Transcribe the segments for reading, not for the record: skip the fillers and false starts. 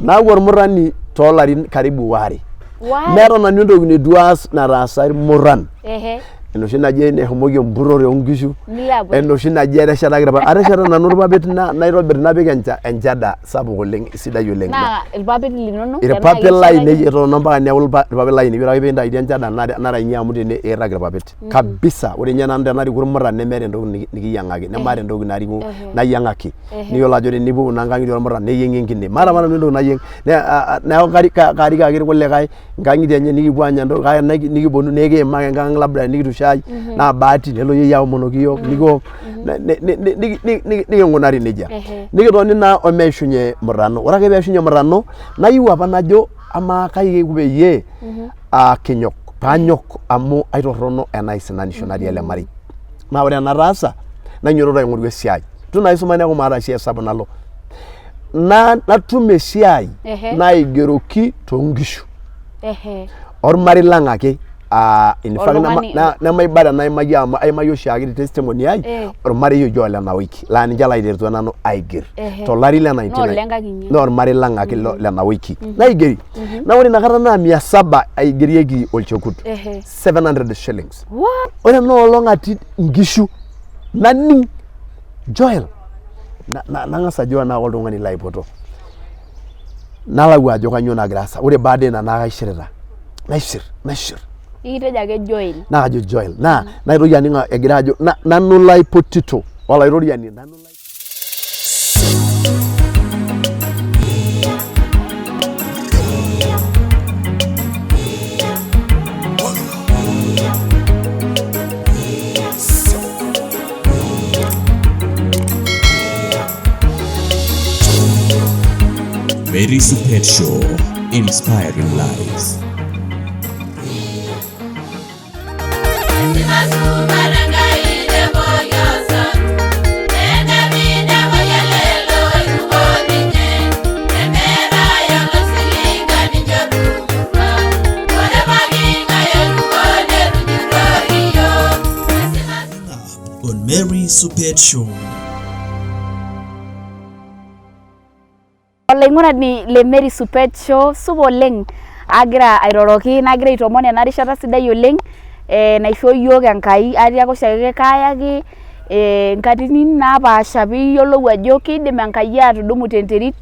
Naaku ormurrani toolarin karibu waare. Waare? Meeta nanu entoki neitu aas nataasa irmurran. Enoshi naji eshomoki empurrore oonkishu, Nilo apurr. enoshi naji eteshetaki irpapit, atesheta nanu irpapit naitobirr napik enchada sapuk oleng sidai oleng. Naa irpapit linono? Irpapit lainei etotona mpaka neeku irpapit lainei, ore ake pee intayu enchada naranyie amu tene iirag irpapit kabisa. Ore ninye nanu tenariku irmurran nemeeta entoki nikiyiang'aki, nemaata entoki nariku nayiang'aki. Niyiolo ajo tenipuopuo naa nkang'itie ormurran neyieng'i enkine. Maata apa nanu entoki nayieng' neeku karik ake irkulikae nkang'itie enye nikipuo aanya entoki kake nikiponu naa ekiima ake enkang labda nikitum shai naa bahati nelo yeyio aomonoki iyiook nikiok nikinkunari nejia. Nikitoni naa omeishunye murrano, ore ake peishunye murrano nayieu apa najo amaa kai kiko peyie kinyok paanyok amu aitorrono ena aisinanisho natii ele marei. Naa ore enataasa nainyototo aing'oru esiai, itu naa aisuma neeku maata esiai sapuk nalo. Natum esiai naigeroki toonkishu ormarei lang ake aa in fact nemaiba tenaimaki amu aimayie oshiake te testimony ai ormarei oji ole Nawiki laa ninche laiterutua nanu aiger tolari le naa ormarei lang ake le Nawiki naigeri. Naa ore inakata naa mia saba eigerieki olchekut, 700 shillings. Ore ena olong atii inkishu naning Joel nang'as ajo enaa koltung'ani laipoto nalau ajo kanyoo nagira aasa ore baada ina naa kaishirita naishir naishir Ikitejo ake Joel. Naa kajo Joel naa naitoki aning egira ajo nanu laipotito olaitoriani nanu. Mary Supet Show, inspiring lives. On Mary Supet Show. Olaing'urani le Mary Supet Show, supa oleng. Agira airoroki nagira aitoomon ena rishata sidai oleng naishoo iyiook Enkai. Atii ake oshiake kayaki nkatinin napaasha piiyiolou ajo kiidim Enkai atudumu tenterit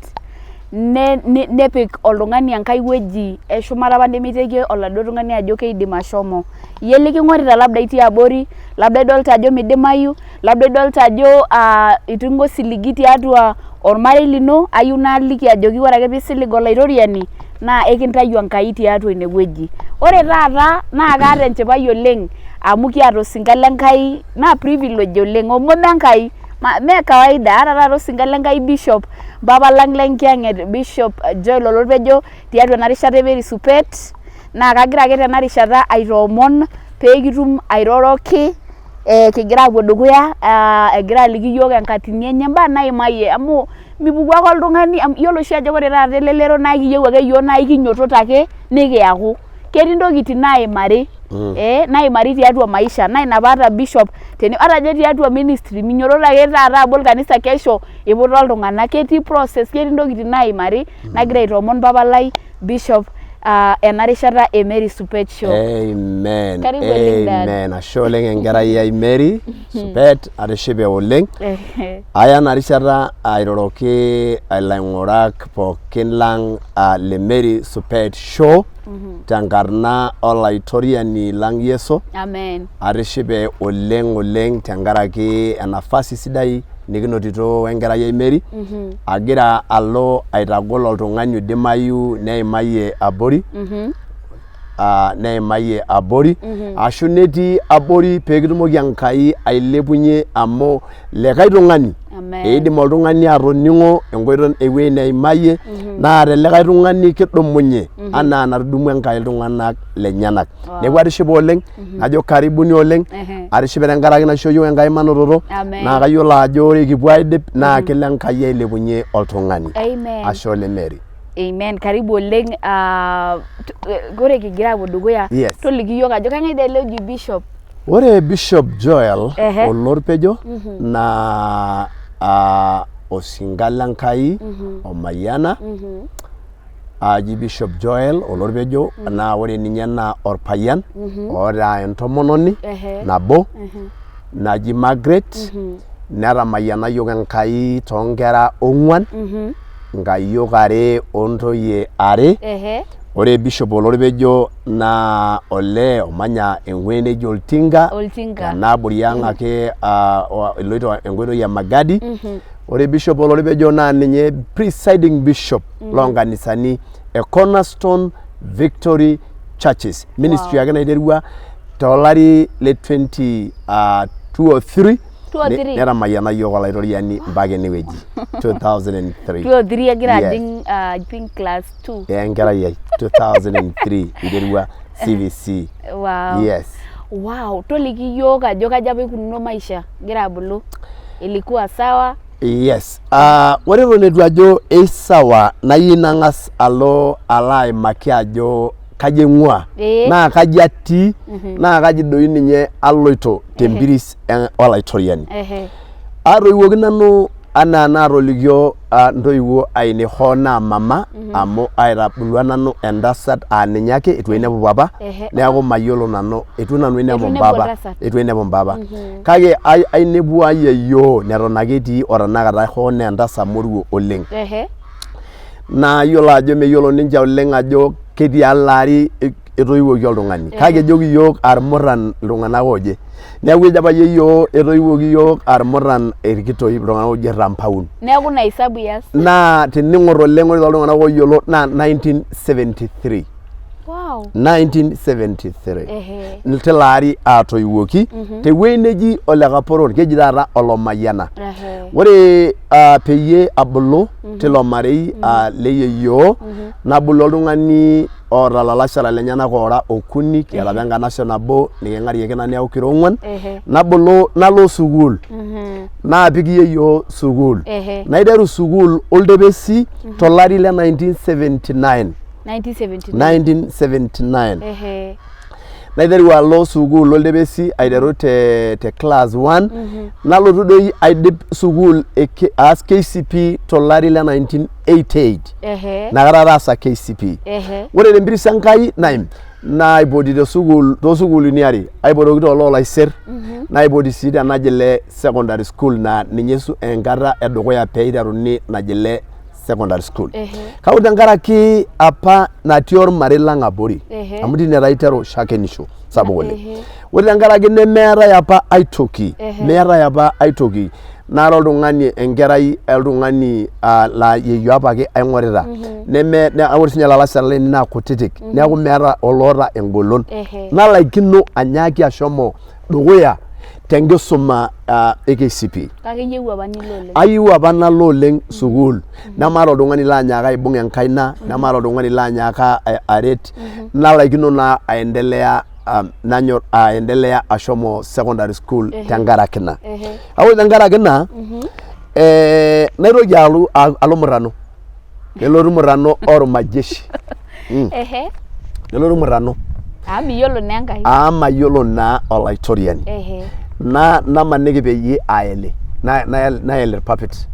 nepik oltung'ani enkae wueji eshumata apa nemeiteki oladuo tung'ani ajo keidim ashomo. Iyie liking'orita labda itii abori, labda idolita ajo midimayu, labda idolita ajo iting'o osiligi tiatua ormarei lino, ayieu naliki ajoki ore ake piisilig olaitoriani naa ekintayu Enkai tiatua ine wueji. Ore taata naa kaata enchipai oleng amu kiata osinka le Nkai naa privilege oleng, omon Enkai mee kawaida ata taata osinka le Nkai Bishop mpapa lang le Nkiyang'et Bishop Joel Olorpejo tiatua ena rishata e Mary Supet naa kagira ake tena rishata aitoomon pee kitum airoroki kigira aapuo dukuya egira aliki iyiook enkatini enye imbaa naimayie amu mipuku ake oltung'ani iyiolo oshi ajo ore taata elelero naa ekiyieu ake iyiook naa ekinyiototo ake nikiaku ketii intokitin naimari naimari tiatua maisha naa ina paata bishop tene ata ninye tiatua ministry minyiototo ake taata abol kanisa kesho iputa iltung'anak ketii process ketii intokitin naimari nagira aitoomon papa lai bishop ena rishata e Mary Supet Show. Amen. Karibu oleng, Dad. Amen. Ashe oleng enkerai ai Mary Supet, atishipe oleng. Aya ena rishata airoroki ilaing'urak pookin lang le Mary Supet Show tenkarna olaitoriani lang Yesu. Amen. Atishipe oleng oleng tenkaraki enafasi sidai nikinotito wenkerai ai Mary agira alo aitagol oltung'ani oidimayu neimayie abori neimayie abori ashu netii abori pee kitumoki Enkai ailepunye amu likae tung'ani Amen. eidim oltung'ani atoning'o enkoitoi ewueji neimayie naa telikae tung'ani kidumunye anaa enatudumua Enkai iltung'anak lenyenak. Neeku atishipe oleng najo karibuni oleng atishipe tenkaraki naisho iyiook Enkai manototo Amen. naa kayiolo ajo ore kipuo aidip naa kelo Enkai ailepunye oltung'ani. Amen. Ashe oleng Mary. Amen. Karibu oleng. Ore kigira apuo dukuya, Yes. toliki iyiook ajo kang'ae dii ele oji Bishop? Ore Bishop Joel Olorpejo naa osinka le Nkai omayiana. Aji Bishop Joel Olorpejo naa ore ninye naa orpayian oota entomononi nabo naji Margaret netamayiana iyiook Enkai toonkera ong'uan nkayiok are ontoyie are. Ore Bishop Olorpejo naa olee omanya ewueji neji Oltinga Oltinga. tena abori ang ake iloito enkoitoi e Magadi. Ore Bishop Olorpejo naa ninye presiding bishop loo nkanisani e Cornerstone Victory Churches ministry ake naiterua tolari le 2003 203. netamayiana iyiook olaitoriani mpaka enewueji 2003. 203 egira Yes. ajing I think class 2. Eh, enkerai ai 2003 iterua CVC. Wow. Yes. Wow, toliki iyiook ajo kaja apa ikununo maisha igira abulu. Ilikuwa sawa? Yes. Ore eton eitu ajo eisawa nayieu nang'as alo alo aimaki ajo kaji aing'ua naa kaji atii naa kaji doi ninye aloito tempiris olaitoriani. Atoiwuoki nanu anaa enaatolikio intoiwuo ainei hoo naa mama amu aitabulua nanu entasat aa ninye ake eitu ainepu papa neeku mayiolo nanu eitu nanu ainepu mpapa eitu ainepu mpapa kake ainepua yieyio neton ake etii otenakata hoo naa entasat moruo oleng. Naa iyiolo ajo meyiolo ninche oleng ajo ketii alo ari etoiwuoki oltung'ani kake ejoki iyiook aa irmurran iltung'anak ooje. Neeku ejo apa yieyioo etoiwuoki iyiook aa irmurran irkitoi iltung'anak ooji Irrampaun. Neeku ina hisabu ias. Naa tening'or oleng ore tooltung'anak ooyiolo naa 1973. Wow. 1973. Tilo ari aatoiwuoki tewueji neji Olekaporon keji taata Olomayiana. Ore peyie abulu tilo marei le yieyioo nabulu oltung'ani oota ilalashera lenyenak oora okuni kiata apa enkanashe nabo niking'arieki ina neeku kira ong'uan nabulu nalo sukuul naapik yieyioo sukuul naiteru sukuul Oltepesi tolari le 1979. 1979. 1979. Naiteru alo sukuul Oltepesi aiteru te class 1 nalotu doi aidip sukuul aas KCPE tolari le 1988. Inakata ataasa KCPE. Ore tempiris Enkai naim naipoti te sukuul toosukuulini are aipotoki te Ololaiser naipoti sii te Najile secondary school naa ninye enkata edukuya pee eiteruni Najile secondary school. Kake ore tenkaraki apa natii ormarei lang abori amu tine taa iteru shakenisho sapuk oleng. Ore tenkaraki nemeetae apa aitoki, meetae apa aitoki nara oltung'ani enkerai oltung'ani laa yieyioo apake aing'orita neme ore sinye ilalashera lainei naa kutitik neeku meeta oloota engolon nalaikino anyaaki ashomo dukuya tenkisuma e KCPE. Kake iyieu apa nilo oleng. Ayieu apa nalo oleng sukuul nemaata oltung'ani laanyaaka aibung enkaina nemaata oltung'ani laanyaaka aret nalaikino naa aendelea nanyor aendelea ashomo secondary school tenkaraki ina. Ore tenkaraki ina naitoki alo alo murrano nelotu murrano ormajeshi Nelotu murrano. Amu miyiolo naa Enkai. Amu mayiolo naa Olaitoriani. Namaniki peyie aeli, nael irpapit.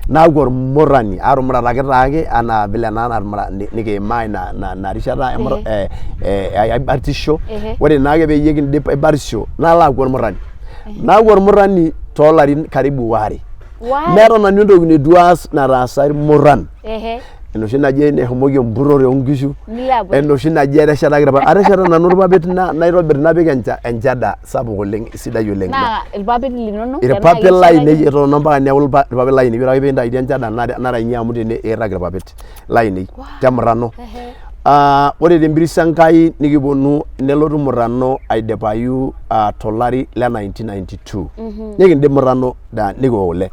Naaku ormurrani, atumurataki taake anaa vile naa nikiimaa ina rishata e batisho. Ore naake peyie kindip batisho nalo aaku ormurrani. Naaku ormurrani toolarin karibu waare. Meeta nanu entoki neitu aas nataasa irmurran. Enoshi naji eshomoki empurrore oonkishu, enoshi naji eteshetaki irpapit, atesheta nanu irpapit naitobir napik enchada sapuk oleng sidai oleng. Naa irpapit linonok? Irpapit lainei etotona mpaka neeku irpapit lainei, ore ake pee intayu enchada nara inyi amu tene irrag irpapit lainei temurrano. Ore tempiris Enkai nikiponu nelotu murrano aidipayu tolari le 1992 nikindip murrano nikiok kule.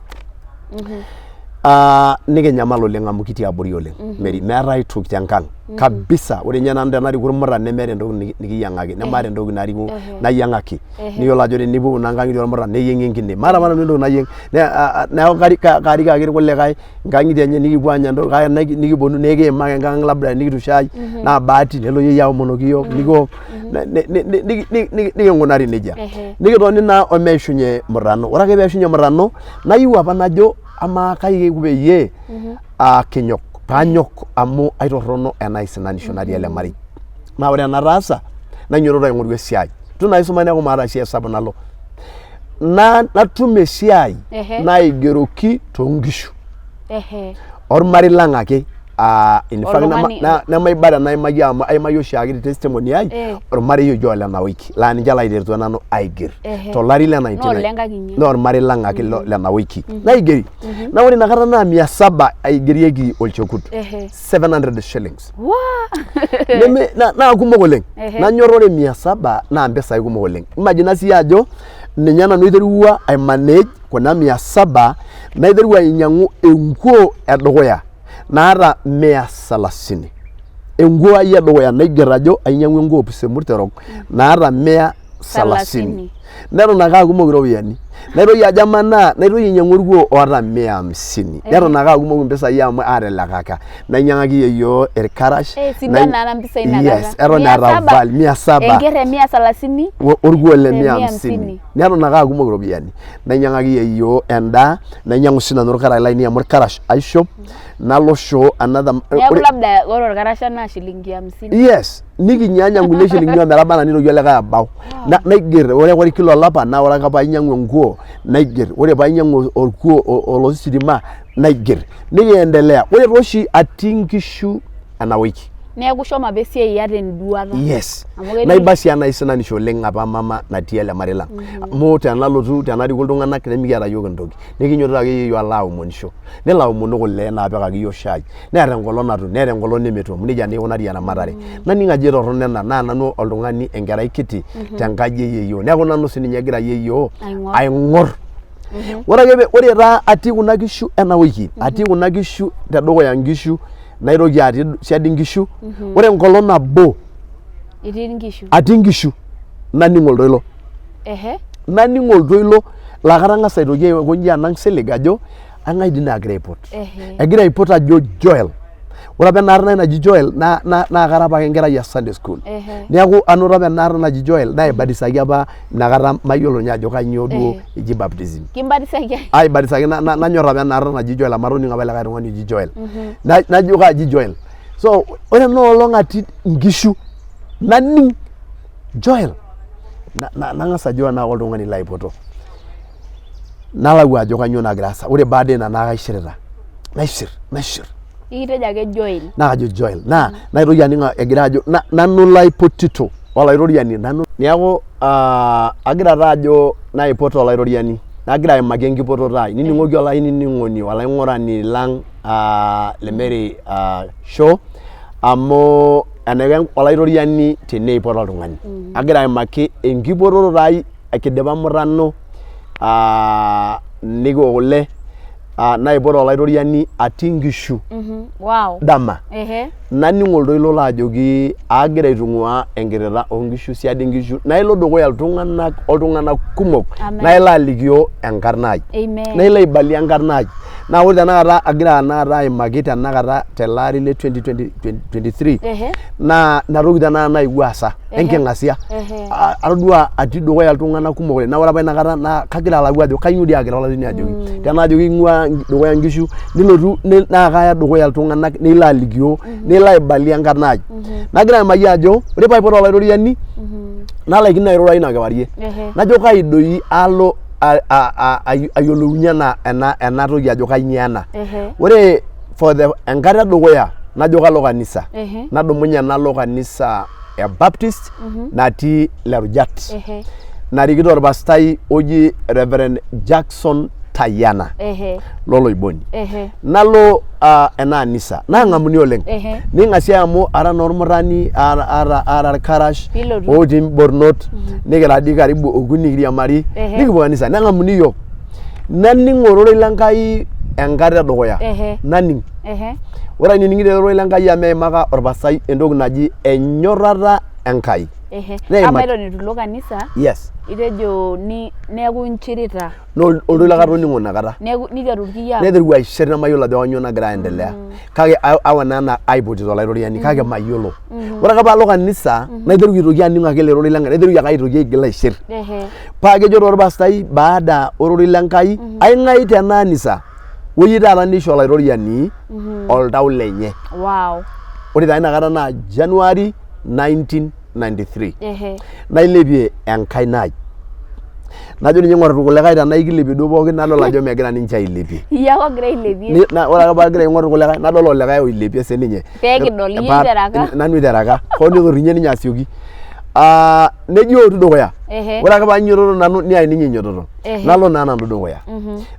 Nikinyamal oleng amu kitii abori oleng Mary meetae aitoki tenkang kabisa ore ninye nanu tenariku irmuran nemeeta entoki nikiyiang'aki nemaata entoki nariku nayiang'aki niyiolo ajo tenipuopuo naa nkang'itie ormuran neyieng'i enkine maata apa nanu entoki nayieng neeku karik ake irkulikae nkang'itie enye nikipuo aanya entoki kake nikiponu nikiima ake enkang labda nikitu shai naa bahati nelo yeyio aomonoki iyiook nikiok nikinkunari nejia nikitoni naa omeishunye murrano ore ake peishunye murrano nayieu apa najo amaa kai aiko peyie kinyok. Paanyok amu aitorrono ena aisinanisho natii ele marei. Naa ore enataasa nainyototo aing'oru esiai. Itu naa aisuma neeku maata esiai sapuk nalo. Natum esiai naigeroki toonkishu. Ormarei lang ake aa in fact nemaiba tenaimaki amu aimayie oshiake te testimony ai ormarei oji ole Nawiki laa ninche laiterutua nanu aiger tolari le 19 naa ormarei lang ake le Nawiki naigeri. Naa ore inakata naa mia saba eigerieki olchekut. 700 shillings. Neme naa kumok oleng. Nanyor ore mia saba naa mpisai kumok oleng. Imagine siyie ajo ninye nanu aiterua ai manage kuna mia saba naiteru ainyang'u enkuo edukuya naata mia salasini. Enkuo ai edukuya naiger ajo ainyang'ua enkuo Pusemurterok naata mia salasini. Neton ake aa kumok iropiyiani. Naitoki ajo amanaa naitoki ainyang'u orkuo oota mia hamsini. Neton ake aa kumok impisai amu aatelekaka. Nainyang'aki yieyioo irkarash. Sidan naa nena mpisai inakata. Yes, eton eeta value mia saba. Enker e mia salasini. Orkuo le mia hamsini. Neton ake aa kumok iropiyiani. Nainyang'aki yieyioo endaa, nainyang'u sinanu irkarash lainei amu irkarash aishop, nalo shoo another. Neeku labda ore orkarasha naa shilingi hamsini. Yes, nikinyaanya nkulie shilingini ometaba anaa nitoki olikae abau. Naiger ore kila olapa naa ore ake painyang'u enkuo naiger, ore painyang'u orkuo olositima naiger. Nikiendelea. Ore taa oshi atii inkishu ena wiki. Neeku ishomo apa esiai iyata enduata. Yes. Naiba sii ena aisinanisho oleng apa mama natii ele marei lang. Amu tenalotu tenariku iltung'anak nemikiata iyiook entoki. Nikinyototo ake yieyioo alo aomonisho. Nelo aomonu kule naapikaki iyiook shai. Neeta enkolong natum, neeta enkolong nemetum. Nejia naa ikunari eramatare. Naning ajo aitorrono ena naa nanu oltung'ani enkerai kiti tenkaji e yieyioo. Neeku nanu sininye egira yieyioo aing'orr. Ore ake ore taa atii kuna kishu ena wiki, atii kuna kishu tedukuya nkishu naitoki atii siadi nkishu. Ore enkolong nabo Itii nkishu. atii nkishu naning oltoilo. Naning oltoilo laa katang'asa aitoki aikonji anang silig ajo ang'ae dii naagira aipot. Egira aipot ajo Joel. Ore apa ena arna naji Joel naa kara apake enkerai e Sunday school. Neeku anoto apa ena arna naji Joel naibatisaki apa inakata mayiolo ninye ajo kainyoo duo eji baptism. Kimbatisaki ake? Aibatisaki nanyor apa ena arna naji Joel amu atoning'o apa likae tung'ani oji Joel. Najo kaaji Joel. So ore ena olong atii inkishu naning Joel nang'as ajo enaa koltung'ani laipoto. Nalau ajo kainyoo nagira aasa. Ore baada ina naa kaishirita. Naishir, naishir. Ikitejo ake Joel. Naa kajo Joel. Naa naitoki aning egira ajo nanu laipotito olaitoriani nanu. Neeku agira taa ajo naipot olaitoriani. Nagira aimaki enkipototo ai. Nining'oki olainining'oni olaing'urani lang le Mary show amu enaiko olaitoriani teneipot oltung'ani. Agira aimaki enkipototo ai kidipa murrano nikiok kule naipot olaitoriani atii inkishu Wow. dama naning oltoilo laajoki aagira aitung'uaa enkirrita oonkishu siadi nkishu naa ilo dukuya iltung'anak oltung'anak kumok naa ilo alikio enkarna ai naa ilo aibalie enkarna ai naa ore tenakata agira tenakata aimaki tenakata tele ari le 2023 naa ina toki tenakata naewuo aasa enking'asia atodua atii dukuya iltung'anak kumok oleng naa ore apa inakata naa kagira alau ajo kainyoo dii agira olaitoriani ajoki tenaajoki ing'ua dukuya inkishu nilotu naa kaya dukuya iltung'anak nilo alikio nilo aibalie enkarna ai nagira aimaki ajo ore paipot olaitoriani nalaikino airura ina kewarie najo kai doi alo ayiolounye ena toki ajo kainyoo ena ore for the enkata edukuya najo kalo kanisa nadumunye nalo kanisa e Baptist natii Lerujat narikito orpastai oji Reverend Jackson Tayana loloiboni nalo ena anisa naang'amuni oleng ning'asiai amu ara naa ormurrani ara irkarash otii imbornot nikira dii karibu okuni kiriamari nikipuo kanisa neng'amuni iyiook naning ororei le Nkai enkata edukuya naning Ore ainining'ito ororei le Nkai amu eimaka orpastai entoki naji enyorrata Enkai. Ehe. Amaa eton eitu ilo kanisa? Yes. Itejo neeku inchirita. Naa oltoilo ake atoning'o inakata. Neeku niteru irkiyo. Naiteru aishir nemayiolo ajo kainyoo nagira aendelea. Kake awa naa anaa aipotito olaitoriani kake mayiolo. Ore ake paalo kanisa naiteru aitoki aning ake ele rorei le Nkai naiteru ake aitoki aigil aishir. Paa kejo taa orpastai baada ororei le Nkai aing'ai tena anisa. Oyieu taata nisho olaitoriani oltau lenye. Wow. Ore taa inakata naa January 1993. Ehe. Nailepie enkaina ai. Najo ninye ing'or irkulikae tenaa ikilepie duo pookin nadol ajo megira ninche ailepie. Iyie ake ogira ailepie. Ore ake paagira aing'or irkulikae nadol olikae oilepie sininye. Pee kidol, iyie oiteraka. Nanu oiteraka. Hoo neitorrinyie ninye asioki. Ah, nejo ootu dukuya. Ehe. Ore ake paainyiototo nanu neai ninye ainyiototo. Ehe. Nalo naa nanu dukuya.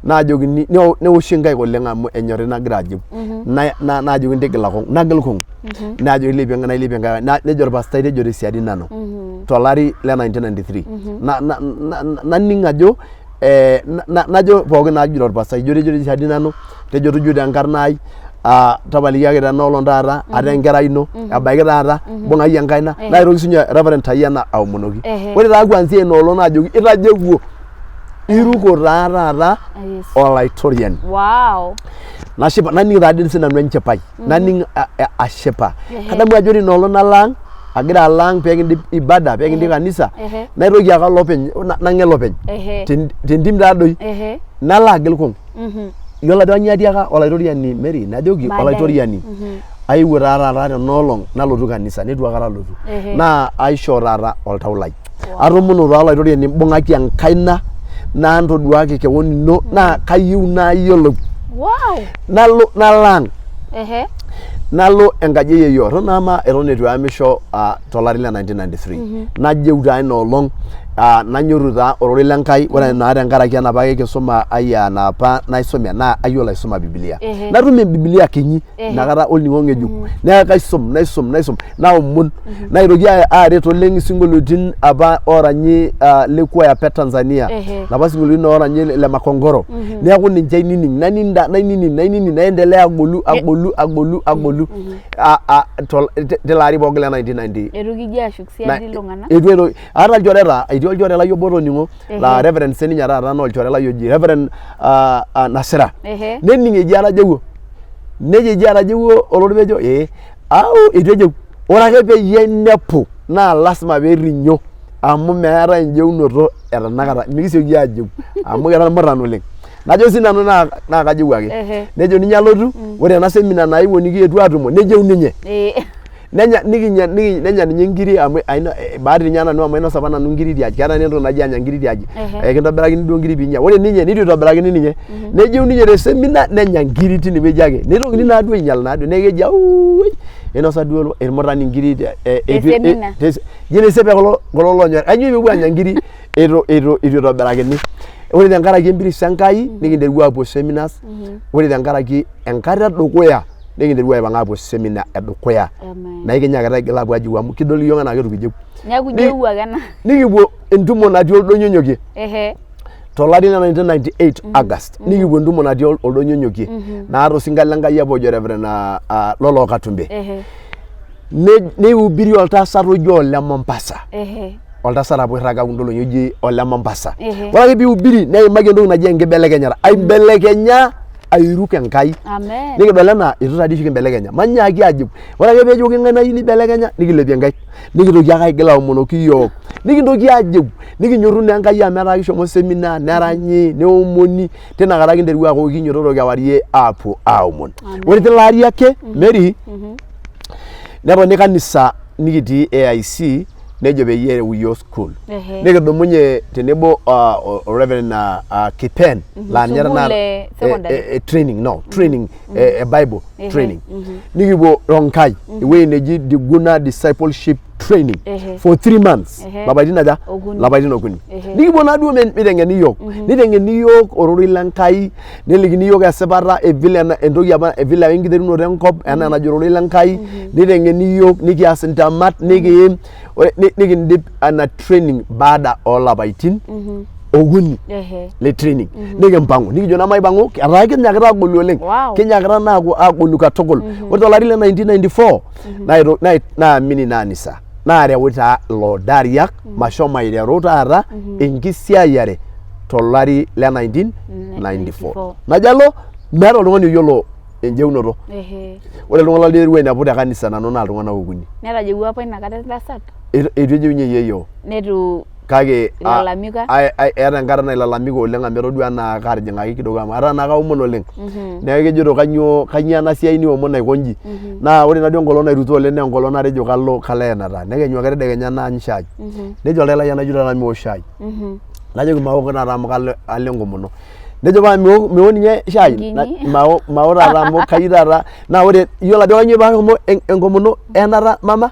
Naajokini neoshi nkaik oleng amu enyori nagira ajo. Naajokini tigila kung, nagil kung. Najoki ilepie nailepie nkaik nejo orpastai tejo tesiadi nanu. Tolari le 1993. Naning ajo eh, najo pookin naajito orpastai ijo tejo tesiadi nanu, tejo tujuto enkarna ai, ah, tapalikiaki tena olong taata ataa enkerai ino ebaiki taata mbung'ai enkaina naitoki sinye Reverend Tayiana aomonoki. Ore taa kuanzia ina olong naajoki itajeuo iruko taa taata Yes. olaitoriani. Wow. Nashipa naning taa dii sinanu enchipai naning ashipa. Kadamu ajo ore ina olong nalo ang agira alo ang pee kindip ibada pee kindip kanisa naitoki ake alo openy nang'el openy tentim taa doi nalo agil kung. Iyiolo ajo kanyoo atiaka olaitoriani Mary najoki Baadaye. olaitoriani aewuo taa taata tena olong nalotu kanisa neitu aikata alotu naa aishoo taata oltau lai. Atoomono taa olaitoriani mbung'aki enkaina naa ntoduaki kewon ino naa kayieu nayiolou. Wow. Nalo nalo ang Ehe. nalo enkaji e yieyioo eton naa ama eton eitu eamisho ah, tolari le 1993 najeu taa ina olong ah, nanyoru taa ororei le Nkai ore naa tenkaraki enapa ake kisuma ai aa enapa naisomea naa ayiolo aisuma bibilia natum embibilia kinyi inakata olning'o ng'ejuk neeku kaisum naisum naisum naomon naitoki aret oleng isinkolioitin apa ooranyi ah, le kwaya apa e Tanzania lapa sinkolioitin ooranyi le Makongoro neeku ninche ainining nainining nainining nainining naendelea agolu agolu agolu agolu Ah, ah, tilo ari pookin le 1990 Eitu kijo ashuk siadi iltung'anak. Eitu aitoki aata ilchoreta etii olchore lai obo otoning'o laa Reverend sininye taata naa olchore lai oji Reverend ah, ah, Nasira nening eji atajeuo nejo eji atajeuo olorpejo ee au eitu ejeu ore ake peyie ainepu naa lasima peerrinyo amu meetae enjeunoto e tenakata mikisioki ajeu amu kira irmurran oleng najo sinanu naa naa kajeu ake nejo ninye alotu ore ena semina naewuo nikiyetuo atumo nejeu ninye nenya nikinya nenya ninye inkiri amu aino bahati ninye nanu amu ainosa apa nanu inkiri tiaji keetae naa entoki naji anya inkiri tiaji ekintobirakini duo inkiri piinya ore ninye nitu itobirakini ninye nejeu ninye te semina nenya inkiri tine wueji ake nitokini naaduo ainyial naaduo neeku keji auoi inosa duo irmurran inkiri Te semina. ijo enesepe kulo kulo loonyor kainyoo peepuo aanya inkiri eitu eitu eitu itobirakini ore tenkaraki empiris Enkai nikinterua aapuo seminars ore tenkaraki enkata edukuya nikinterua aipang aapuo semina edukuya Amen. naa ekinyaakita aigil aapuo ajeu amu kidol iyiook enaa keitu kijeu Neeku ijeu ake ena. Nikipuo entumo natii oldonyio onyokie Ehe. tolari le 1998 August nikipuo entumo natii oldonyio onyokie naata osinka le Nkai apa ojo Reverend ah, ah, Lolo Katumbe Ehe. Neihubiri oltasat oji ole Mombasa Ehe. Oltasat apa oirraga kunda olong'i oji ole Mombasa. Ehe. Ore ake piihubiri neimaki entoki naji enkibelekenyata aibelekenya airuk Enkai. Amen. Nikidol enaa eitu taadii oshi kimbelekenya manyaaki ajo ore ake peejo keng'ae nayieu nibelekenya nikilepie nkaik nikintoki ake aigil aomonoki iyiook nikintoki aajo nikinyorru naa Enkai amu etaa kishomo semina neranyi neomoni tinakata kinterua aaku ekinyototo kewarie aapuo aomon. Ore tilo ari ake Mary netoni kanisa nikitii AIC nejo peyie ereu iyiook school Ehe. nikidumunye tenebo o Reverend Kipen laa ninye Sukuul tenakata e secondary. training no training e Bible Ehe. training nikipuo Ronkai ewueji neji Diguna Discipleship Training Ehe. for 3 months. Ehe. Lapaitin aja? Okuni. Lapaitin okuni. Ehe. Nikipuo naaduo miteng'eni iyiook niteng'eni iyiook ororei le Nkai nelikini iyiook esipata e vile entoki apa e vile enkiterunoto enkop enaa enajo ororei le Nkai niteng'eni iyiook nikias intemat nikiim ore nikindip ena training baada oolapaitin okuni Ehe. le training nikimpang'u nikijo naa maipang'u etaa kinyakita agolu oleng Wow. kinyakita naa agolu katukul. Ore tolari le 1994 naamini ina anisa naareu taa ilo dariak mashomo aiteru taata enkisiayiare tolari le 1994. 94. Najo alo meeta oltung'ani oyiolo enjeunoto. Ore iltung'anak laiterua ainepu te kanisa nanu naa iltung'anak okuni. Netajeuwua apa inakata entasat? Eitu ejeunye yieyio. Neitu. Kake Ilalamika? Eeta enkata nailalamika oleng amu etodua anaa kaatijing'aki kidogo amu etaa naa kaomon oleng. Neeku kejito kanyoo kanyoo ena siai niomon aiko inji. Naa ore naduo enkolong nairuto oleng naa enkolong natejo kalo kalo eyanata. Nekenyu ake tedekenya naany shai. Nejo oltau lai enajo taata miok shai. Najoki maok taata amu kalo alo enkomono. Nejo paa miok miok ninye shai? Enkinyi. Maok maok taata amu kayieu taata naa ore iyiolo ajo kanyoo paashomo enkomono eyanata mama?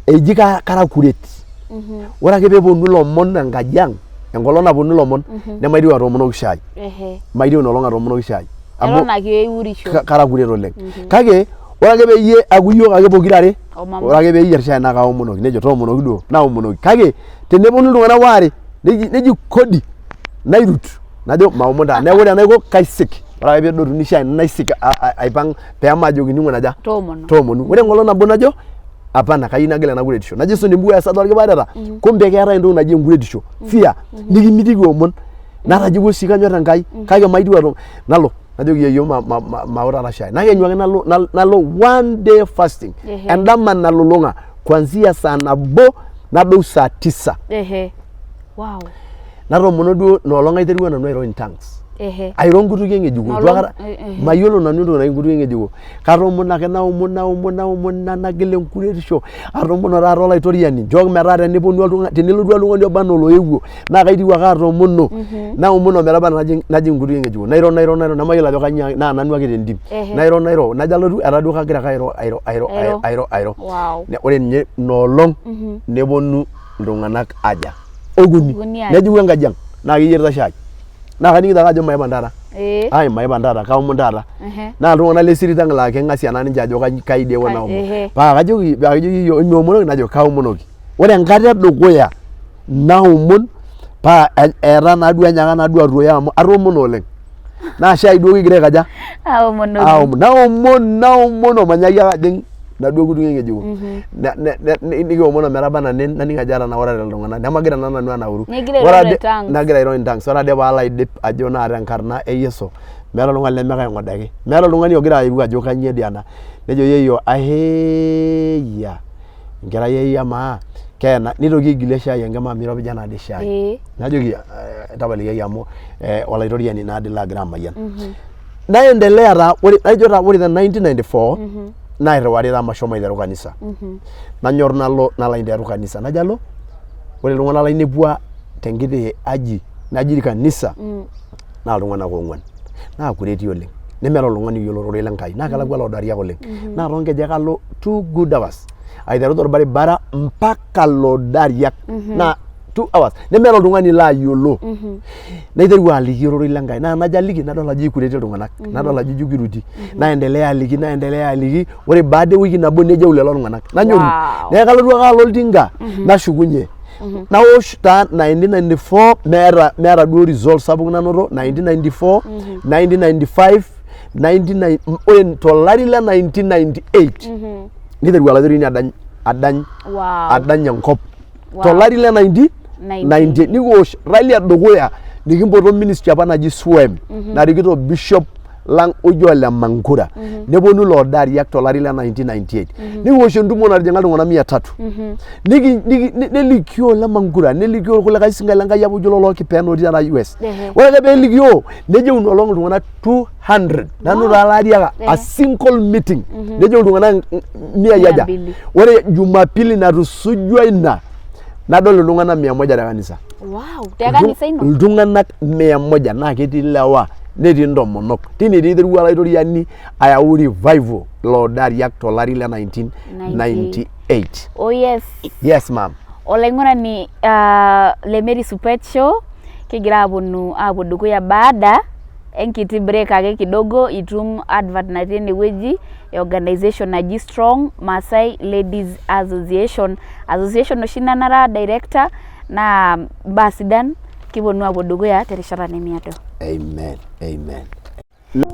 Eji kara kuret. Ore ake peeponu ilomon enkaji ang, enkolong naponu ilomon nemaitieu atoomonoki shai. Maitieu ina olong atoomonoki shai. Amu Eton ake iurisho. Kara kuret oleng. Kake ore ake peyie eaku iyiok ake pokira are, O mama. Ore ake peeyier shai naa kaomonoki nejo toomonoki duo naomonoki. Kake teneponu iltung'anak waare neji neji kodi nairut najo maomon taa. Neeku ore enaiko kaisik. Ore ake peedotuni shai naisik aipang' peemajokini ing'ura aja? Toomonu. Toomonu. Ore enkolong nabo najo hapana kayieu nagil ena kuretisho. Najo aisum embuku e Isaya orkipaareta kumbe keetae entoki naji enkuretisho fear nikimitiki omon. Natajeuwuo sii kanyor Enkai kake maitieu atom nalo najoki yeyio mao taata shai. Nakenyu ake nalo nalo one day fasting endama nalulung'a kuanzia saa nabo nadou saa tisa. Wow. Natoomono duo ina olong aiterua nanu airo in tongues. Airo nkutukie ng'ejuko. Itu Nolong- aikata eh. mayiolo nanu entoki naji nkutukie ng'ejuko. Katoomono ake naomon naomon naomon nagil enkuretisho. Atoomono taata olaitoriani nchooki metaa teneponu oltung'ani tenelotu oltung'ani oba anaa oloewuo naa kaitieu ake atoomono. Naomon ometaba anaa najing najing nkutukie ng'ejuko. Nairo nairo nairo nemayiolo ajo kanyoo naa nanu ake tentim. Nairo nairo najo alotu etaa duo kagira ake airo airo airo Airo. airo airo. Wow. Ore ninye ina olong neponu iltung'anak aja okuni Okuni aja. nejing'u enkaji ang naa keyierita shai naa kaning'ito ake ajo maipang taata Ee. ai maipang taata kaomon taata Ehe. naa iltung'anak le sirit ang laa keng'asia naa ninche ajo kai dii epuo naomon Ehe. paa kajoki paa kajoki yeyio miomonoki najo kaomonoki ore enkata edukuya naomon paa eeta naa duo enyaaka naa duo arruoyo amu atoomono oleng naa shai duo kigira aikaja Aomonoki. aomon naomon naomon omanyaaki ake ajing naduo kutukie ng'ejuko nikiomon ometaba anaa naning ajo atanaurate iltung'anak nemagira naa nanu anauru Nigira airo Ore te ade- tongues. nagira airo in tongues ore ade paalo aidip ajo naa tenkarna e Yesu meeta oltung'ani lemekaing'odaki meeta oltung'ani ogira ayieu ajo kanyio dii ena nejo yeyio aheeyia enkerai ai amaa keena nitoki aigilie shai enkima amu iropija naa dii shai Ee. najoki tapalikiaki amu olaitoriani naa dii laagira amayian naendelea taa ore najo taa ore te 1994 nairriwari taa mashomo aiteru kanisa nanyor nalo nalo aiteru kanisa najo alo ore iltung'anak lainepua tenkiti aji naji kanisa naa iltung'anak oong'uan naa kureti oleng nemeeta oltung'ani oyiolo ororei le Nkai naa kelakua loodo ariak oleng naa toonkejek alo 2 good hours aiteru torbaribara mpaka loodo ariak naa 2 hours nemeeta oltung'ani laayiolo naiteru aliki ororei le Nkai naa najo aliki nadol ajo ikureti iltung'anak nadol ajo ijo kiruti naendelea aliki naendelea aliki ore baada ewiki nabo nejeu lelo tung'anak nanyoru Wow. neeku kalotu ake alo oltinka nashukunye nawosh taa 1994 meeta meeta duo result sapuk nanoto 1994 1995 19 ore tolari le 1998 niteru olaitoriani adany adany Wow. adany enkop Wow. tolari le 90 90. 90 nikiwosh rally edukuya nikimpoto ministry apa naji SWEM narikito bishop lang oji ole Mankura neponu loodo ariak tolari le 1998 nikiwosh entumo natijing'a iltung'anak mia tatu Nelikio ole Mankura nelikio irkulikae sinka lenkai apa oji lolo Kipen otii taata US ore ake peelikio nejo ina olong iltung'anak 200 nanu taa latiaka a single meeting nejo iltung'anak miai Mia aja mbili. ore jumapili natusujua ina nadol iltung'anak mia moja te kanisa Wow, te kanisa ino? Iltung'anak mia moja naa ketii ilewa netii intomonok tine dii iterua olaitoriani ayau revival loodo ariak tolari le 1998. Oh yes. Yes ma'am. Olaing'urani le Mary Supet Show kigira aponu apuo dukuya baada enkiti break ake kidogo itum advert natii enewueji e organization naji Strong Maasai Ladies Association. Association oshi ina nara director naa imbaa sidan kiponu apuo dukuya terishata nemiado. Amen. Amen.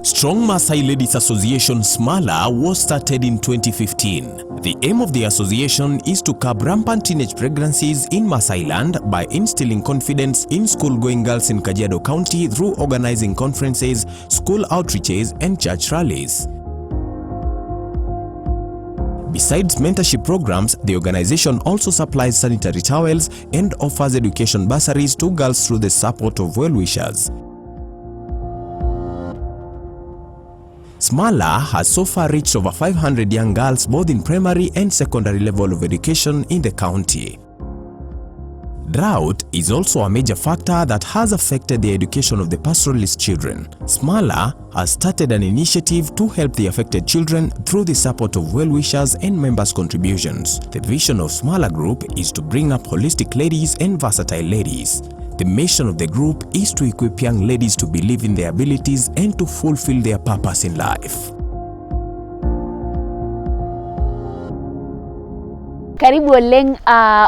Strong Maasai Ladies Association SMALA was started in 2015. The aim of the association is to curb rampant teenage pregnancies in Maasai land by instilling confidence in school-going girls in Kajiado County through organizing conferences, school outreaches, and church rallies. Besides mentorship programs, the organization also supplies sanitary towels and offers education bursaries to girls through the support of well-wishers. Smala has so far reached over 500 young girls both in primary and secondary level of education in the county. Drought is also a major factor that has affected the education of the pastoralist children. Smala has started an initiative to help the affected children through the support of well-wishers and members' contributions. The vision of Smala Group is to bring up holistic ladies and versatile ladies. The mission of the group is to equip young ladies to believe in their abilities and to fulfill their purpose in life. Karibu oleng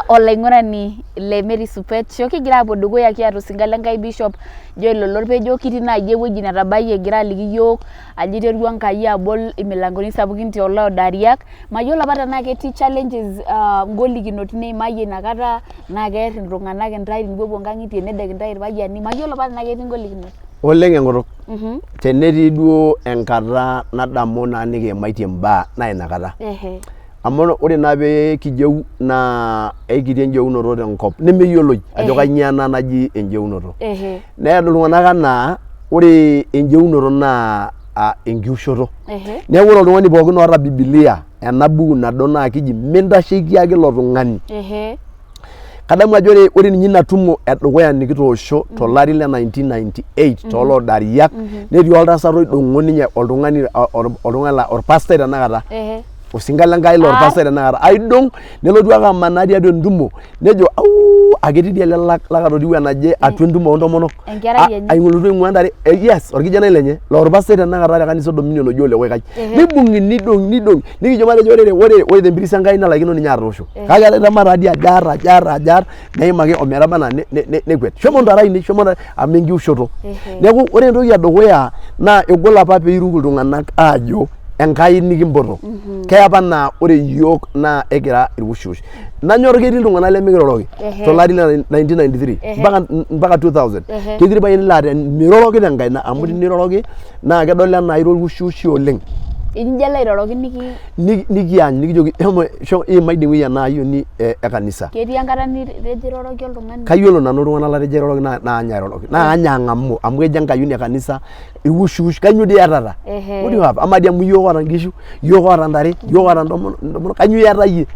olaing'urani le Mary Supet Show. Kigira aapuo dukuya kiata osinka le Nkai Bishop Joel Lolorpejo. Kitii naaji ewueji netabayie egira aliki iyiook ajo iterua Enkai abol imilankoni sapukin toolodariak. Mayiolo apa tenaa ketii challenges ngolikinot niimayie inakata naa keer iltung'anak intae tenipuopuo nkang'itie nedek intae irpayiani. Mayiolo apa tenaa ketii ngolikinot. Oleng enkutuk. Tenetii duo enkata nadamu naa nikiimaitie imbaa naa inakata. Amu ore naa pee kijeu naa ekitii enjeunoto tenkop nemeyioloi ajo kainyoo ena naji enjeunoto. Neya iltung'anak anaa ore enjeunoto naa enkiushoto. Neeku ore oltung'ani pookin oota bibilia ena buku nado naa keji mintasheiki ake ilo tung'ani. Kadamu ajo ore ninye ina tumo edukuya nikitoosho tolari le 1998 toolodariak netii oltasat oidong'o ninye oltung'ani oltung'ani laa orpastai tenakata. Osinka le Nkai laa orpastai tenakata. Aidong nelotu ake amanaa tiatua entumo nejo auu aketii dii ele lakatotiwuo enaje atua entumo oontomonok. Enkerai enye. Aing'orutua aing'ua ntare yes orkijanai lenye laa orpastai tenakata te kanisa e Dominion oji ole Koikai. Nibung'i nidong'i nidong'i nikijo matejo ore ore tempiris Enkai nelaikino ninye atoosho. Kake etama taadii ajo aar ajo aar ajo aar neim ake ometaba anaa nekwet. Shomo ntare ainei shomo ntare amu enkiushoto. Neeku ore entoki edukuya naa egol apa peiruk iltung'anak aajo Enkai nikimpoto. Keya apa naa ore iyiook naa ekira irwushwush. Nanyor ketii iltung'anak lemikiroroki tolari le 1993 mpaka 2000. Ketii irpayiani laa miroroki tenkaina amu tiniroroki naa kedol enaa ira orwushiwushi oleng. Enijo alo airoroki niki Nikiany nikijoki shomo iima idie wueji ena ayioni e kanisa. Ketii enkata nitejo iroroki oltung'ani? Kayiolo nanu iltung'anak latejo airoroki naany airoroki naany ang'amu amu kejo enkayioni e kanisa iwushiwush kainyoo dii iyatata? What do you have? Amaa dii amu iyiook oota nkishu, iyiook oota ntare, iyiook oota intomonok, kainyoo iyata iyie?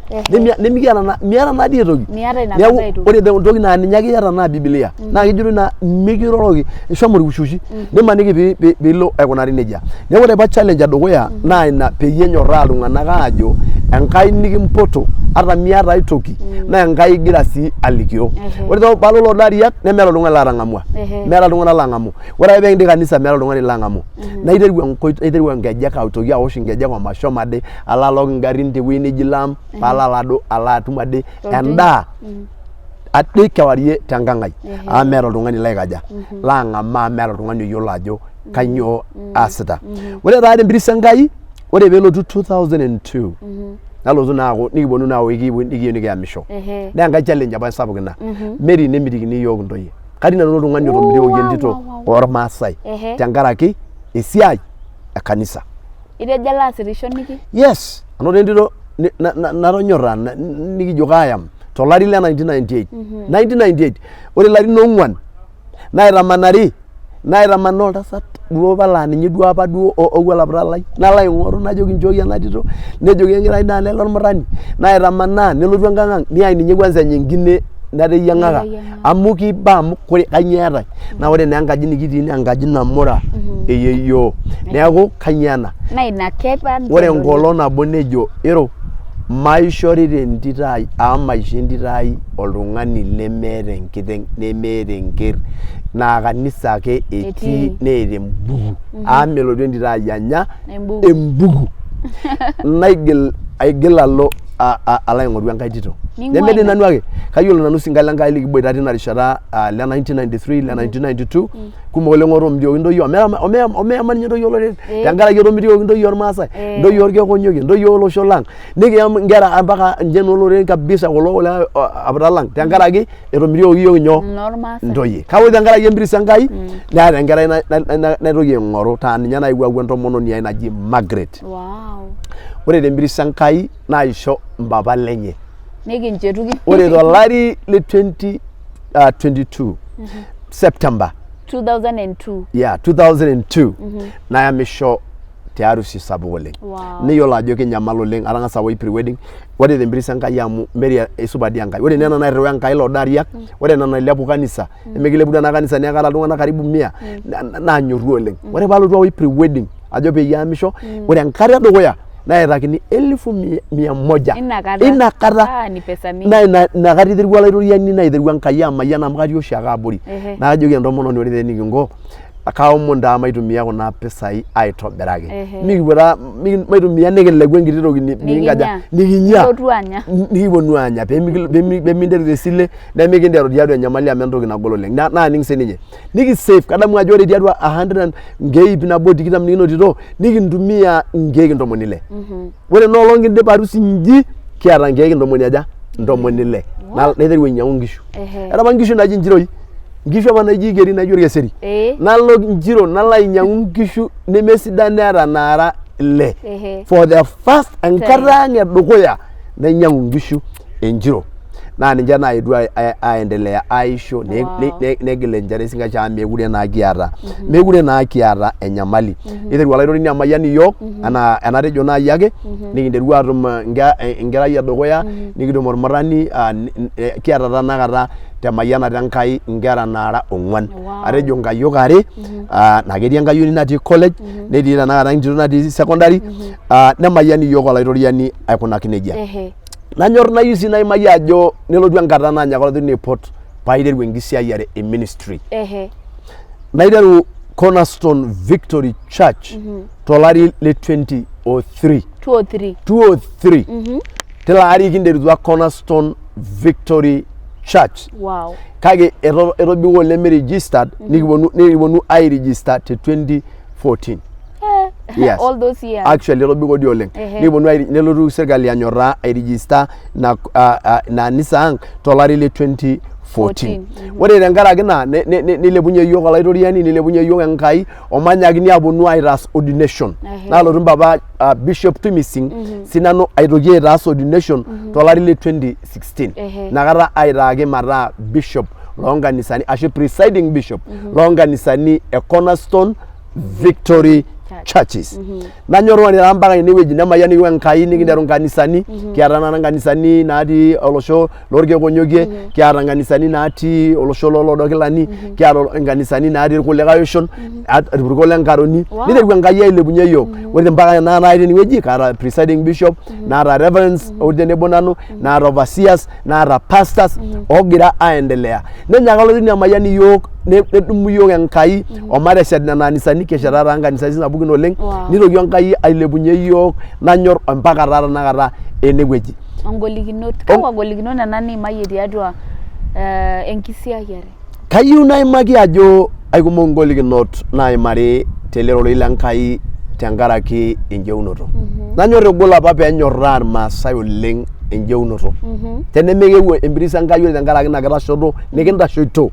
Nemikiata naa, miata naa dii aitoki. Miata ina kata Neeku aitoki. ore entoki naa ninye ake iyata naa Bibilia. Naa kejo naa mikiroroki, shomo orwushiwushi nimaniki piilo aikunari nejia. Neeku ore apa challenge edukuya naa ina peyie enyorraa iltung'anak aajo Enkai nikimpoto ata miata ai toki naa Enkai igira sii alikio. Ore paalo lelo ariak nemeeta oltung'ani latang'amua, meeta iltung'anak lang'amu. Ore ake peekindip kanisa meeta oltung'ani lang'amu. Naiteru enkoitoi naiteru inkejek aitoki aosh inkejek omashomo ade alo alok ingarrin tewueji neji Laam paalo alo ado alo atum ade endaa ade kewarie tenkang ai amu meeta oltung'ani laikaja laang'amaa meeta oltung'ani oyiolo ajo kainyoo aasita. Ore taa tempiris Enkai ore peelotu 2002 nalotu naa aaku nikiponu naa aaku ekiyieu nikiyamisho. Naa enkae challenge apa sapuk ina. Mary nemitikini iyiook intoyie. Katii nanu oltung'ani otomitiokoki entito ormaasai tenkaraki esiai e kanisa. Itejo alo asirisho niki? Yes, anoto entito natonyorra nikijo kaayam tolari le 1998. 1998 ore ilarin oong'uan naitamanari naitamanaa oltasat duo apa laa ninye duo apa duo owualapita lai nalo aing'oru najoki nchooki ena tito nejoki enkerai naa lele ormurrani naitamanaa nelotu enkang ang niyai ninye kwanza enye enkine nateyiang'aka amu kiba amu kore kainyoo eetae naa ore naa enkaji nikitii naa enkaji namura eyieyio neeku kainyoo ena Naa ina kepa ore enkolong nabo nejo ero maishorita entito ai amu maisho entito ai oltung'ani lemeeta enkiteng nemeeta enker naa kanisa ake etii neeta embuku amu melotu entito ai anya embuku naigil aigil alo alo aing'oru enkae tito neme dii nanu ake kayiolo nanu osinka le Nkai likiboita tina rishata le 1993 le 1992 kumok oleng otomitiokoki intoyie omeyama ninye intoyie olorere tenkaraki etomitiokoki intoyie ormaasai intoyie orkekonyokie intoyie olosho lang nikiyam inkera mpaka nche inooloreren kabisa kulo kulikae aputa lang tenkaraki etomitiokoki iyiook inyoo intoyie kake ore tenkaraki empiris Enkai neeta enkerai naitoki aing'oru taa ninye naewuo aaku entomononi ai naji Margaret. Ore tempiris Enkai naisho mpapa lenye. Nikinchetuki. Ore tolari le 2022 September 2002. Yeah, 2002 nayamisho te harusi sapuk oleng. Niyiolo ajo kinyamal oleng, atang'asa awoi pre-wedding. Ore tempiris Enkai amu Mary aisupati Enkai. Ore nena nairriwaa Enkai lodo ariak, ore nena nailepu kanisa, nemikilepu ena kanisa neeku kaata iltung'anak karibu mia, naanyorru oleng. Ore paalotu awoi pre-wedding ajo peyie aamisho, ore enkata edukuya naitakini elfu mia moja. Ina kata. Ina kata. Ah, ni pesa mingi. Naa ina kata iterua olaitoriani naiterua Enkai amayian amu katii oshiake abori. Najoki entomononi ore taa enikinko kaomon taa maitumia kuna pisai aitobiraki. Mikipuo taa maitumia nikileku enkiti toki nikinkaja nikinya. Nilotu anya. Nikiponu aanya peminteru tesile nemikinteru tiatua enyamali amu entoki nagol oleng. Naaning sininye. Nikisave, kadamu ajo ore tiatua a hundred and nkeek ip nabo o tikitam nikinotito nikintumia nkeek ntomoni ile. Ore ena olong kindipa harusi inji kiata nkeek ntomoni aja? Ntomoni ile. Naiteru ainyang'u nkishu. Eeta apa nkishu naaji nchiroi, nkishu apa naijo ikeri naijo orkeseri. Nalo nchiro nalo ainyang'u nkishu nemesidan neeta naara ile. For the first enkata ang edukuya nainyang'u nkishu enchiro. Naa ninche naaetuo aendelea aisho negil enchata esinkash amu meekure naa kiata meekure naa kiata enyamali. Niteru olaitoriani amayian iyiook anaa enatejo naaji ake nikinteru aatum enkerai edukuya nikitum ormurrani kiata tenakata temayianata Enkai inkera naara ong'uan. Atejo nkayiok are naa ketii enkayioni natii college netii tenakata entito natii secondary nemayian iyiook olaitoriani aikunaki nejia. Nanyor nayieu sii naimaki ajo nelotu enkata naanyaka olaitoriani aipot paiteru enkisiayiare e ministry. Naiteru Cornerstone Victory Church tolari le 2003. 203. 203. Tilo ari kinterutua Cornerstone Victory Church. Kake etobiko oleng registered nikiponu airegister te 2014. Yes. All those years. Actually etobiko dii oleng. Nikiponu nelotu serkali anyorraa airegister ina anisa ang tolari le 2014. 14. Ore tenkaraki ina nilepunye iyiook olaitoriani nilepunye iyiook Enkai omanyakini aponu aitaas ordination. Nalotu mpapa Bishop Tumising sinanu aitoki aitaas ordination tolari le 2016. Inakata aitaaki mataa bishop loonkanisani ashu presiding bishop loonkanisani e Cornerstone Victory Churches. Nanyor ore taa mpaka enewueji nemayian iyiook Enkai nikinteru nkanisani kiata tenakata nkanisani natii olosho lorkeek onyokie kiata nkanisani natii olosho lolodokilani kiata nkanisani natii irkulikae oshon irpurkol lenkaroni niteru Enkai ailepunye iyiook ore mpaka tenakata tenewueji kaata presiding bishop naata reverends otii tenebo nanu naata overseers naata pastors oogira aendelea nenyaaka olaitoriani amayian iyiook nedumu iyiook Enkai omateshet nena anisani kisheta taa nkanisani sapukin oleng nitoki Enkai ailepunye iyiook nanyor mpaka taa tenakata enewueji. Ngolikinot, kakwa golikinot nena niimayie tiatua enkisiayiare? Kayieu naimaki ajo aikumok ingolikinot naimari tele rorei le Nkai tenkaraki enjeunoto. Nanyor egol apa peenyorraa irmaasai oleng enjeunoto. Tenemekewuo empiris Enkai ore tenkaraki ina kitashoto nikintashoito,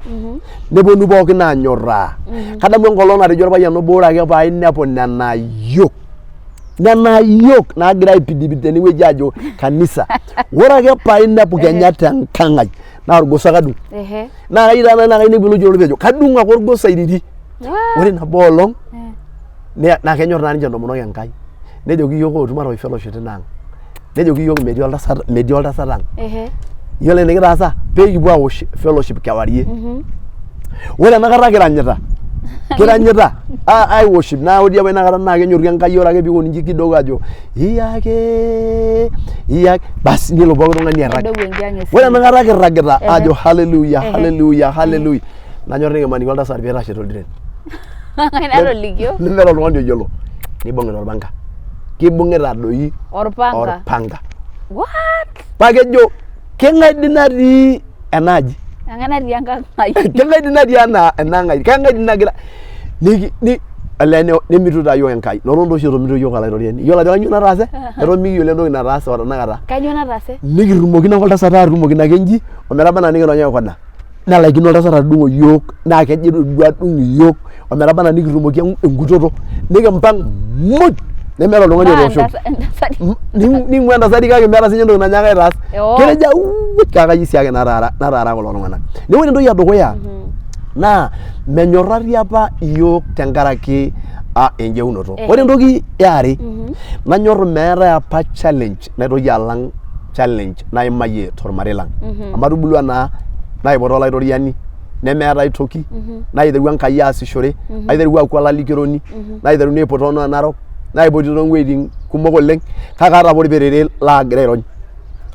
neponu pookin aanyorraa. Kadamu enkolong natejo orpayian obo ore ake paainepu nena ayiok, nena ayiok naagira aipidipid tenewueji aajo kanisa, ore ake paainepu kenya tenkang ai naa orgos ake adung. Naa kayieu taa naa kainepu olojo orpejo, kadung ake orgos airiri. Ore nabo olong naa kenyor naa ninche intomonok Enkai, nejoki iyiook ootu matoosh fellowship tina ang. Nejoki iyiook metii oltasat ang. Yiolo enikitaasa pee kipuo aosh fellowship kewarie. Ore enakata kiranyita, kiranyita ai worship naa ore apa inakata naa kenyoru Enkai ore ake piikoni inji kidogo ajo iyake iyake basi nelo pooki tung'ani airrag. Nedou enkiyang'et. Ore enakata kirragita aajo hallelujah hallelujah hallelujah nanyor nikimaniki oltasat piitashe toltiren. Ng'ae natolikio? Nemeeta oltung'ani oyiolo. Nibung'ita olpanga. Kibung'ita doi Orpanga. orpanga. What? Paa kejo keng'ae dii natii ena aji? Eng'ae natii enkang ai? Keng'ae dii natii ena enaang ai? Keng'ae dii nagira olee nemitu taa iyiook Enkai. Ina olong taa oshi etomituo iyiook Olaitoriani. Iyiolo ajo kainyoo nataase? Eton mikiyiolo entoki nataase o tenakata. Kainyoo nataase? Nikitumokino ake oltasat aatumokino ake inji ometaba anaa nikironya kona. Nelaikino oltasat atudung'o iyiook naa kejo duo adung iyiook ometaba anaa nikitumoki enkutoto nikimpang muj. Nemeeta oltung'ani Maa otooshoki. entasati. Ning'ua entasati kake meeta sinye entoki nanyaaka aitaas. Oo. Ketejo auuj kake kai siake nataara nataara kulo tung'anak. Neeku ore entoki edukuya naa menyorrari apa iyiook tenkaraki ah, enjeunoto. Ore entoki eare nanyorr meetae apa challenge naitoki alang challenge naimayie tormarei lang. Amu atubulua naa naipoto olaitoriani nemeetae toki naiterua Enkai aasishore aiterua aaku olalikioroni naiteruni aipoto noo Narok naipoti toowueitin kumok oleng kake ata apa orperere laagira airony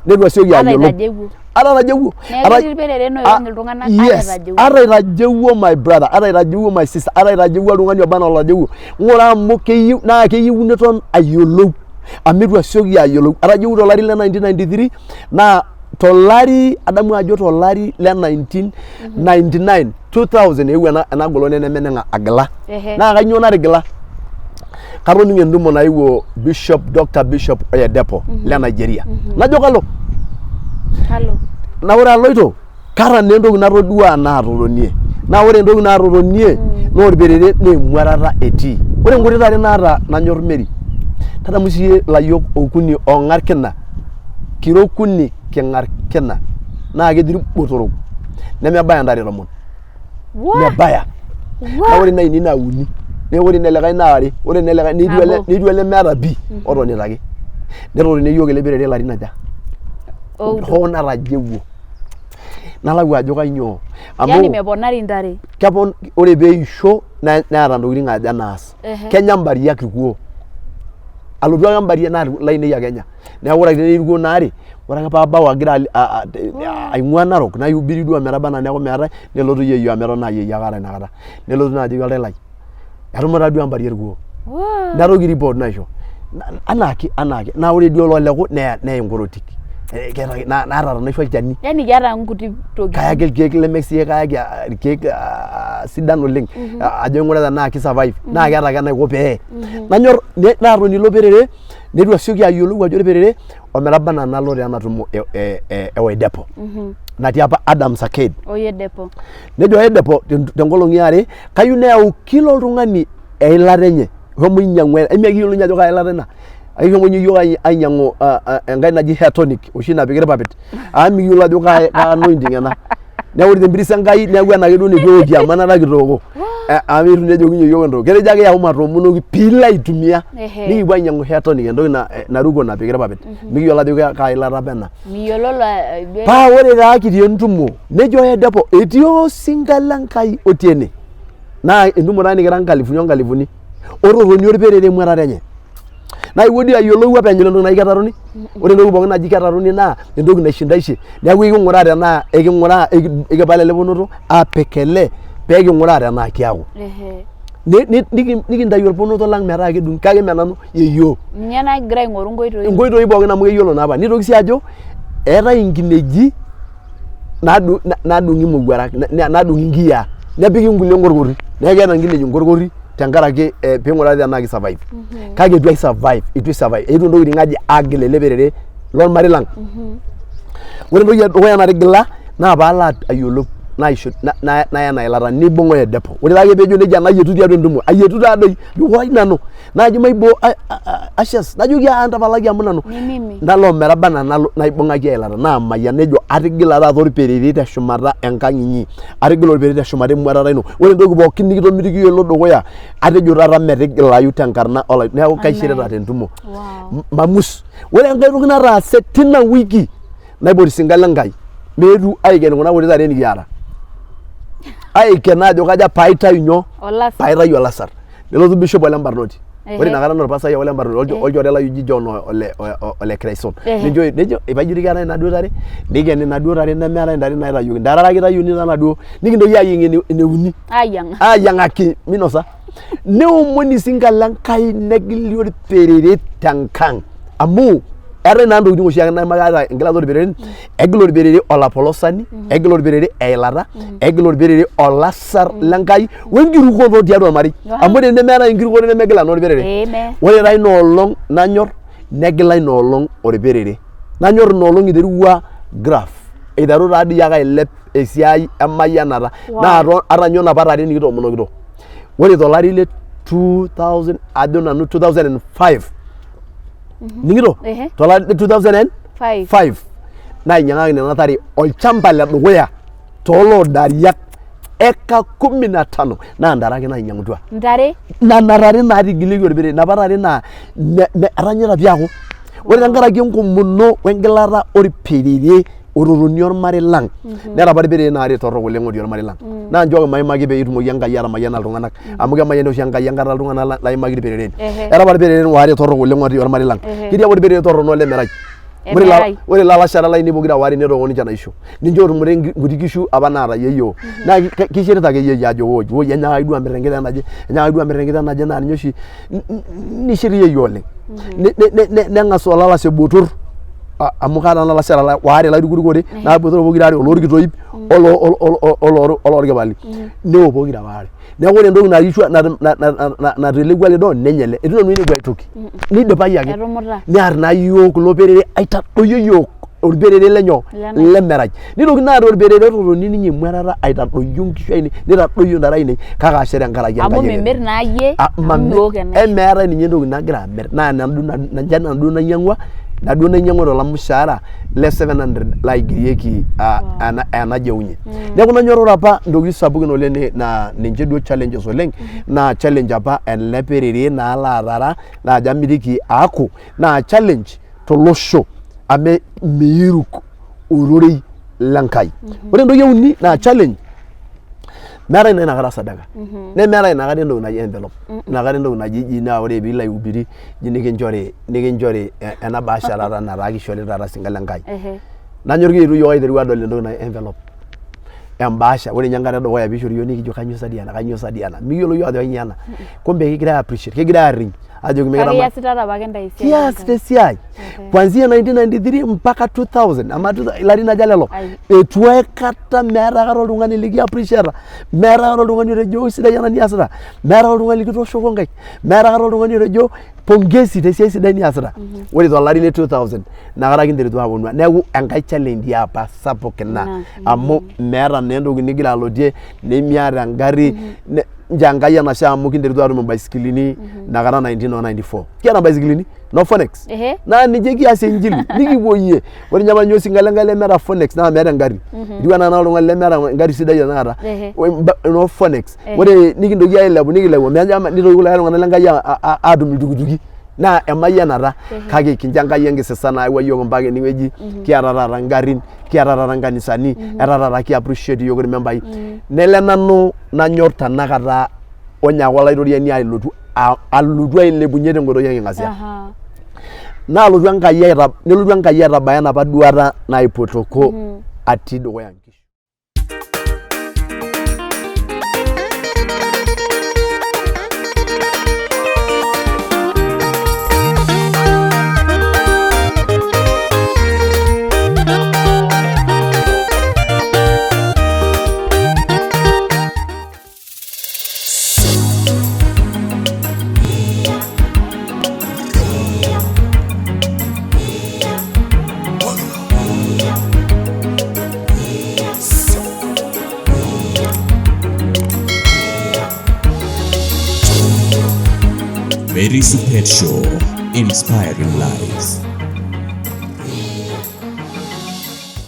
neitu asioki Ata ayiolou itajeuwuo. ata itajeuwuo Neeku Ata- ketii irpereren oirony iltung'anak ata yes itajeuwuo. ata itajeuwuo my brother ata itajeuwuo my sister ata itajeuwuo oltung'ani oba anaa olatajeuwuo ng'ura amu keyieu naa keyieu niton ayiolou amu eitu asioki ayiolou atajeuwuo tolari le 1993 naa tolari adamu ajo tolari le 1999 2000 eewuo ena, ena golon enemeneng'a agila Ehe. naa kainyoo natigila katoning'o entumo naewuo Bishop Dr. Bishop Oyedepo le Nigeria najo kalo Kalo. naa ore aloito kaata naa entoki natodua naatotonie naa ore entoki naatotonie naa orperere naa emuatata etii ore nkuti tare naata nanyorr Mary tadamu siiyie ilayiok okuni oong'ar kina kira okuni king'ar kina naa keji irbotorok nemebaya ntare tomon Wah! mebaya Wah! naa ore inainei naa uni naa ore inelikae naa are ore inelikae netii ele Nabo. netii olemeeta pii otonita ake netotonie iyiook ele perere ilarin aja Oudo. hoo natajeuo nalau ajo kainyoo Yaani amu meponari intare. kepon ore peisho neeta ntokitin aja naas Ehe. kenya mbariak irkuo alotu ake mbaria naa lainei ake enya neeku ore ake irkuo naare ore ake paabau agira aing'ua Narok naihubiri duo ometaba anaa neeku meetae nelotu yieyioo amu eton naa yieyioo ake aata inakata nelotu naa ajoki oltau lai etumuta duo embari orkuo natoki report naisho anaake anaake naa ore duo looleku neya neya inkorotik Eh, keeta ake- naata tenaisho olchani Yani keeta nkuti tokitin. kayaki irkeek leme sii kayaki ah, irkeek ah, sidan oleng Ah, ajo aing'uraa tenaa ki survive naa keeta ake enaiko pee nanyor naatoni ilo perere neitu asioki ayiolou ajo orperere ometaba anaa nalo taa ena tumo e, e, e, e Oedepo natii apa Adams Arcade Oyedepo. nejo Oedepo tenkolong iare kayieu neyau kila oltung'ani eilata enye shomo inyiang'u emikiyiolo ninye ajo kaa ilata ina ekishomo ninye iyiook ainyiang'u enkae naji hair tonic oshi napiki irpapit amu mikiyiolo ajo kaa anointing ena neeku ore tempiris Enkai neeku ena ake duo nitu eoki amu enaata kitooko amu eitu naa ejoki ninye iyiook entoki ketejo ake yau matoomonoki piilo aitumia nikipuo ainyiang'u hair tonic entoki naruko napiki irpapit mikiyiolo ajo kaa ilata apa ena Miyiololo paa ore taa kitii entumo nejo Oyedepo etii osinka le Nkai otii ene naa entumo taa nikira nkalifuni onkalifuni ototoni orperere emuatata enye naa iwuo dii ayiolou openy ore entoki naji ketaruni ore entoki pookin naji ketaruni naa entoki naishindaishe neeku eking'uraa tenaa eking'uraa ekipal ele ponoto apik ele pee king'uraa tenaa kiaku Ehe. Nikintayu orponoto lang metaa kedung'i kake mme nanu yeyio Ninye nagira aing'oru inkoitoi. Inkoitoi pookin amu keyiolo naa apa nitoki sii ajo eetae inkineji naadung'i imowuarak naadung'i inkiyiaa nepiki inkulie nkorkori neeku keeta inkineji nkorkori tenkaraki eh, ping'urari tenaa ki survive kake eitu ai survive eitu ai survive eetuo intokitin aji aagil ele perere lormarei lang ore entoki edukuya natigila naa paalo ayiolou naisho naya ena ilata nibung oedepo ore taake peejo nejia nayietu tiatua entumo ayietu taadoi ajo wai nanu najo maiboo ashes najoki aa ntapalaki amu nanu Ni mimi. nalo ometaba anaa nalo naibung'aki eilata naamayian nejo atigila taata orperere teshumata enkang inyi atigila orperere teshumata emuatata ino ore entoki pookin nikitomitikio ilo dukuya atejo taata metigilayu tenkarna olai neeku kaishirita tentumo Wow. Mamus ore enkae toki nataase tina wiki naipoti sinka le Nkai meetu aiken kuna kuti tare nikiata aiken ajo kaja paitayu nyoo Olasar. paitayu olasar nelotu bishop ole Mbarnoti ore inakata naa orpasai ole Mbarnoti olchore lai oji John ole ole Kraison nejo nejo epajo keetae inaduo tare neikeni inaduo tare nemeetae intare naitayioki ntare are ake itayuni tenaduo nikintoki ayieng ene uni Ayiang. ayiang'aki minosa neomoni sinka le Nkai negili orperere tenkang amu eetae naa ntokitin oshiake nemaata engilata orperere egil orperere olapolosani egil orperere eilata egil orperere olasar le Nkai wenkirukoto tiatua ormarei amu ore tenemeetae enkirukoto nemegila naa orperere Amen. ore taa ina olong nanyor negila ina olong orperere nanyor ina olong iterua graph iteru taa dii ake ailep esiai emayianata Wow. naa ata ninye onapa tare nikitoomonokito ore tolari le 2000 ajo nanu 2005 ningito Ehe. tolari le 2005 Five. Nainyang'aki nena tare olchamba ledukuya tooloodariak eka kumi na tano naa ntare ake nainyang'utua. Ntare? Nena tare naatigilieki orperere, napa tare naa etanyita pii aaku ore tenkaraki enkomono wengilata orperere ototonia ormarei lang neeta apa irpereren aare torrok oleng otii ormarei lang naa nchooki maimaki pee etumoki Enkai atamayiana iltung'anak amu kemayian oshi Enkai enkata iltung'anak laimaki irpereren. Eeta apa irpereren waare torrok oleng otii ormarei lang. Ketii apa orperere torrono lemerai. Ore ila- Emerai. ore ilalashera lainei pokira waare netooko ninche enaisho. Ninche ootumore nkuti kishu apa naata yieyioo. Naa kishirita ake yieyioo ajo woi woi enyaakaki duo amir enkiteng naje, enyaakaki duo amir enkiteng naje naa ninye oshi nishir yieyioo oleng. Neng'as olalashe botor amu kaata nanu ilalashera waare laitukurukore naa botor pokira aare olorkitoip olorkipali. Neo pokira waare. Neeku ore entoki naishua natelekua ele doo nenya ele. Eitu nanu ainepu aitoki. Neidipayu ake. Etumuta. Near naa iyiook ilo perere aitadoyio iyiook orperere lenyoo Lemerai. lemerai. Nitoki naa aata orperere ototoni ninye emuatata aitadoyio inkishu ainei nitadoyio intare ainei kake ashe tenkaraki Amu Enkai mimir naa iyie, Ah, amu mamir. miok enaisho. Emeetae ninye entoki nagira amir naa ninche nanu nainyang'ua inaduo nainyang'ua tola mushaara le 700 laigerieki ah, ena ena jeunye. Neeku nanyorr apa ntokitin sapukin oleng naa ninche duo challenges oleng naa challenge apa ele perere naa laatara naajo amitiki aaku naa challenge tolosho amu miiruk ororei le Nkai. Ore entoki euni naa challenge meetae naa inakata sadaka nemeetae inakata entoki naji envelope inakata entoki naji ji naa ore piilo aihubiri ji nikinchori nikinchori ena bahasha taata nataa kishori taata osinka le Nkai. Nanyor kiitu iyiook aiteru adol entoki naji envelope embaasha ore ninye enkata edukuya piishori iyiook nikijo kanyoo sa dii ena kanyoo sa dii ena mikiyiolo iyiook ajo kanyoo ena kumbe kegirae ai appreciate kegirae aariny ajoki Kake mikitama iyasitata apake intae esiai kiasita esiai kuanzia 1993 mpaka 2000 ama ilarin aja lelo Ai. eitu aikata meeta aikata oltung'ani liki appreciate meeta aikata oltung'ani otejo sidai ena niasita meeta aikata oltung'ani likitooshoko nkaik meeta aikata oltung'ani otejo pongezi tesiai sidai niasita ore tolari le 2000 inakata kinterutua aaponu neeku enkae challenge apa sapuk ina Ina, amu meeta naa entoki nigira alotie nemiata engarri nchoo Enkai enashe amu kinterutua aatum imbaisikilini inakata 1994 kiata imbaisikilini noo Phoenix Ehe. naa ninche kiasie injili nikipuoyie ore ninye apa ninye osinka lenkai lemeeta Phoenix naa meeta engarri etiu enaa oltung'ani lemeeta engarri sidai tenakata Ehe. Noo Phoenix Ehe. ore nikintoki ailepu nikilepu nitoki kulo tung'anak lenkai aatum iltukutuki naa emayianata kake kincho Enkai enkisisa nayawua iyiook mpaka enewueji kiata taata ingarrin kiata taata inkanisani etaa taata ki appreciate iyiook irmembai nelo nanu nanyorr tenakata onyaaka olaitoriani alotu alotu ailepunyie tenkoitoi enking'asia naalotu Enkai nelotu Enkai aitabaya enapa duata naipotoko atii dukuya inkishu. Mary Supet Show, inspiring lives.